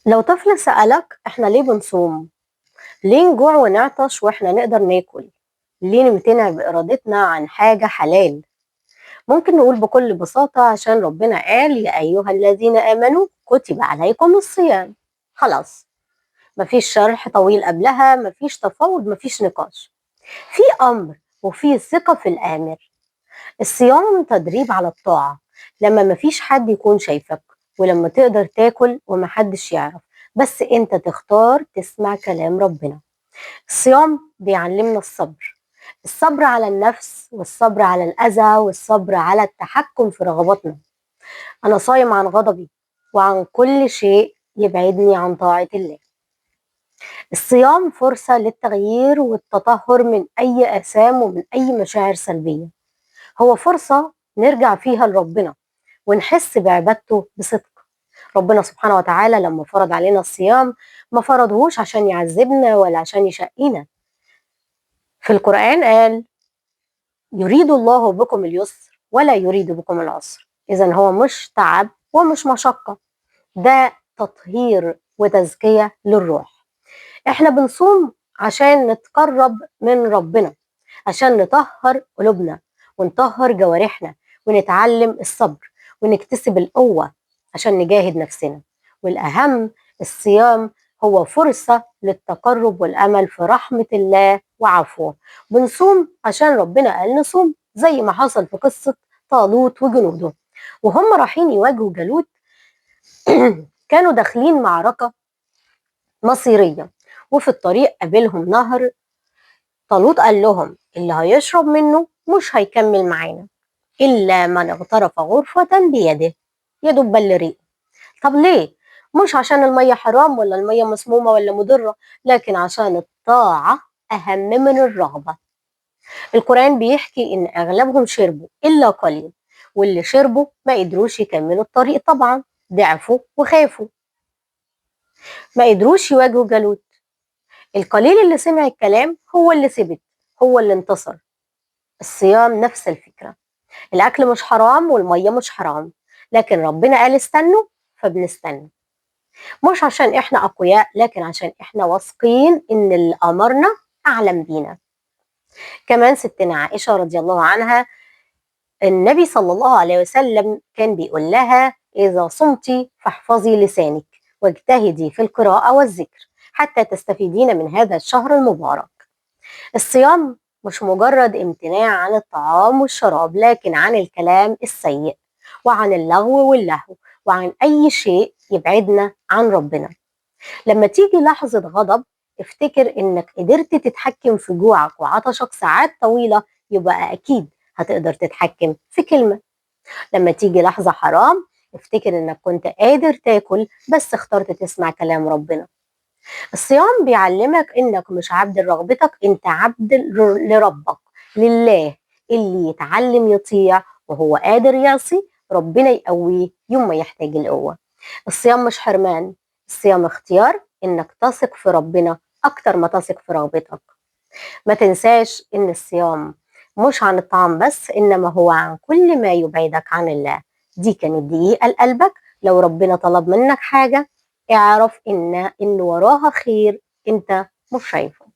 لو طفل سألك احنا ليه بنصوم؟ ليه نجوع ونعطش واحنا نقدر ناكل؟ ليه نمتنع بإرادتنا عن حاجة حلال؟ ممكن نقول بكل بساطة عشان ربنا قال يا أيها الذين آمنوا كتب عليكم الصيام. خلاص، مفيش شرح طويل قبلها، مفيش تفاوض، مفيش نقاش. في أمر وفي ثقة في الآمر. الصيام تدريب على الطاعة لما مفيش حد يكون شايفك، ولما تقدر تاكل ومحدش يعرف، بس انت تختار تسمع كلام ربنا. الصيام بيعلمنا الصبر، الصبر على النفس والصبر على الأذى والصبر على التحكم في رغباتنا. أنا صايم عن غضبي وعن كل شيء يبعدني عن طاعة الله. الصيام فرصة للتغيير والتطهر من أي آثام ومن أي مشاعر سلبية. هو فرصة نرجع فيها لربنا ونحس بعبادته بصدق. ربنا سبحانه وتعالى لما فرض علينا الصيام ما فرضهوش عشان يعذبنا ولا عشان يشقينا. في القرآن قال يريد الله بكم اليسر ولا يريد بكم العسر. إذا هو مش تعب ومش مشقة، ده تطهير وتزكية للروح. احنا بنصوم عشان نتقرب من ربنا، عشان نطهر قلوبنا ونطهر جوارحنا ونتعلم الصبر ونكتسب القوة عشان نجاهد نفسنا. والأهم، الصيام هو فرصة للتقرب والأمل في رحمة الله وعفوه. بنصوم عشان ربنا قال نصوم، زي ما حصل في قصة طالوت وجنوده وهم رايحين يواجهوا جالوت. كانوا داخلين معركة مصيرية، وفي الطريق قابلهم نهر. طالوت قال لهم اللي هيشرب منه مش هيكمل معانا إلا من اغترف غرفة بيده، يدب الريق. طب ليه؟ مش عشان المية حرام ولا المية مسمومة ولا مضرة، لكن عشان الطاعة أهم من الرغبة. القرآن بيحكي إن أغلبهم شربوا إلا قليل، واللي شربوا ما قدروش يكملوا الطريق، طبعا ضعفوا وخافوا، ما قدروش يواجهوا جالوت. القليل اللي سمع الكلام هو اللي ثبت، هو اللي انتصر. الصيام نفس الفكرة، الأكل مش حرام والمية مش حرام، لكن ربنا قال استنوا فبنستنى، مش عشان احنا أقوياء، لكن عشان احنا واثقين إن اللي أمرنا أعلم بينا. كمان ستنا عائشة رضي الله عنها، النبي صلى الله عليه وسلم كان بيقول لها إذا صمتي فاحفظي لسانك واجتهدي في القراءة والذكر حتى تستفيدين من هذا الشهر المبارك. الصيام مش مجرد امتناع عن الطعام والشراب، لكن عن الكلام السيء وعن اللغو واللهو وعن أي شيء يبعدنا عن ربنا. لما تيجي لحظة غضب افتكر إنك قدرت تتحكم في جوعك وعطشك ساعات طويلة، يبقى أكيد هتقدر تتحكم في كلمة. لما تيجي لحظة حرام افتكر إنك كنت قادر تاكل بس اخترت تسمع كلام ربنا. الصيام بيعلمك إنك مش عبد لرغبتك، أنت عبد لربك، لله. اللي يتعلم يطيع وهو قادر يعصي ربنا يقويه يوم ما يحتاج القوة. الصيام مش حرمان، الصيام اختيار إنك تثق في ربنا أكتر ما تثق في رغبتك. ما تنساش إن الصيام مش عن الطعام بس، إنما هو عن كل ما يبعدك عن الله. دي كانت دقيقة لقلبك. لو ربنا طلب منك حاجة اعرف إن وراها خير أنت مش شايفه.